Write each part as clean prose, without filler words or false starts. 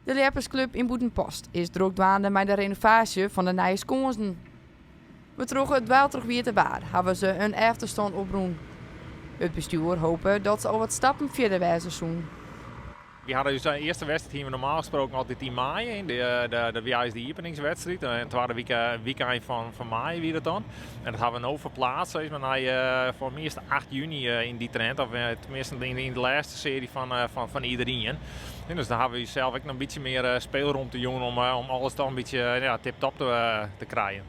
De Ljeppersklup yn Bûtenpost is drok dwaande mei de renovaasje fan de nije skânsen. Mar troch it dweiltrochwiete waar hawwe se in efterstân oprûn. It bestjoer hopet dat se al wat stappen fierder wêze soene. Wy hadden ús earste wedstriid hiene we normaal gesproken altyd yn maaie. Dat wie eins de iepeningswedstriid. En it twadde wykein fan maaie wie dat dan. En dat hawwe we no ferpleatst sis mar, nei foar meast 8 juny yn dy trend. Of teminsten yn de lêste searje fan iderien. En dus dan hawwe we sels ek noch in bytsje mear speelromte jûn om alles toch in bytsje, ja, tip-top te krijen.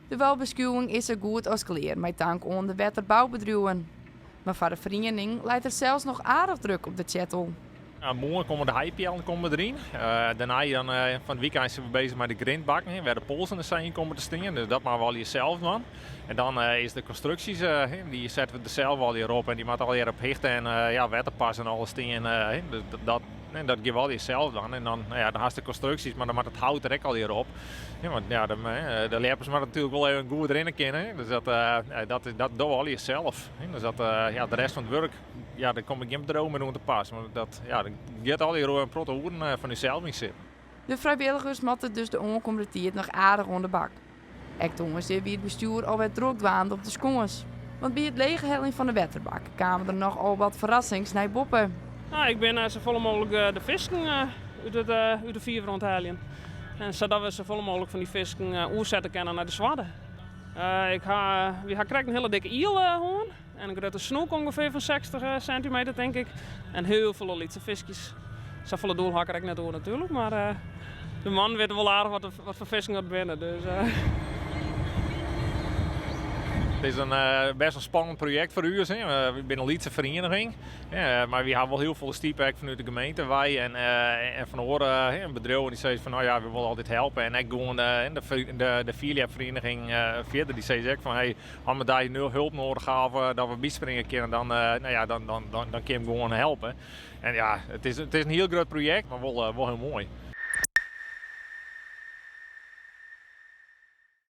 De wâlbeskiuwing is sa goed as klear, mei tank oan de wetterboubedriuwen. Mar foar de feriening leit der sels noch aardich druk op de tsjettel. Nou, moarn komme de heipeallen komme deryn. Dêrnei dan, fan it wykein sille we bezich mei de grintbakken, wêr de polsen en sa yn komme te stean. Dus dat moatte we allegear sels dwaan. En dan is de konstruksjes, dy sette we der sels allegear op en dy moatte allegear op hichte en ja, wetterpas en alles stean. Dus dat, en dat gean we allegear sels dwaan. En dan, nou ja, dan hast de konstruksjes, mar dan moat it hout der ek allegear op. Ja, want ja, de ljeppers moatte natuerlik wol even goed rinne kinne. Dus dat dogge we allegear sels. Dus dat, ja, de rest fan it wurk, ja, dêr komme gjin bedriuw mear oan te pas. Want dat, ja, der giet allegear in protte oeren fan ússels yn sitten. De frijwilligers moatte dus de oankommende tiid noch aardich oan de bak. Ek tongersdei wie it bestjoer alwer drok dwaande op de skâns. Want by it leechheljen fan de wetterbak kamen der nochal wat ferrassings nei boppe. Nou, ik bin safolle mooglik de fisken út de fiver oan it heljen. En sadat we safolle mooglik fan dy fisken oersette kinne nei de swadde. Wy ha krekt in hiele dikke iel hân en in grutte snoek ûngefear fan 60 sintimeter tink ik. En hiel folle lytse fiskjes. Safolle doel ha ik der ek net oer natuerlik, mar de mannen witte wol aardich wat foar fisken dat binne. Dus. It is in best in spannend projekt foar ús. Wy binne in lytse ferieniging, mar wy hawwe wol hiel folle stipe ek fanút de gemeente wei en fan oare bedriuwen dy't sizze fan no ja, wy wolle altyd helpe. En ek gewoan de fierljepferieniging fierder, dy sizze ek fan hey, as we dêr no help nedich hawwe dat we byspringe kinne, dan, no ja, dan kin we gewoan helpe. En ja, it is in hiel grut projekt, mar wol hiel moai.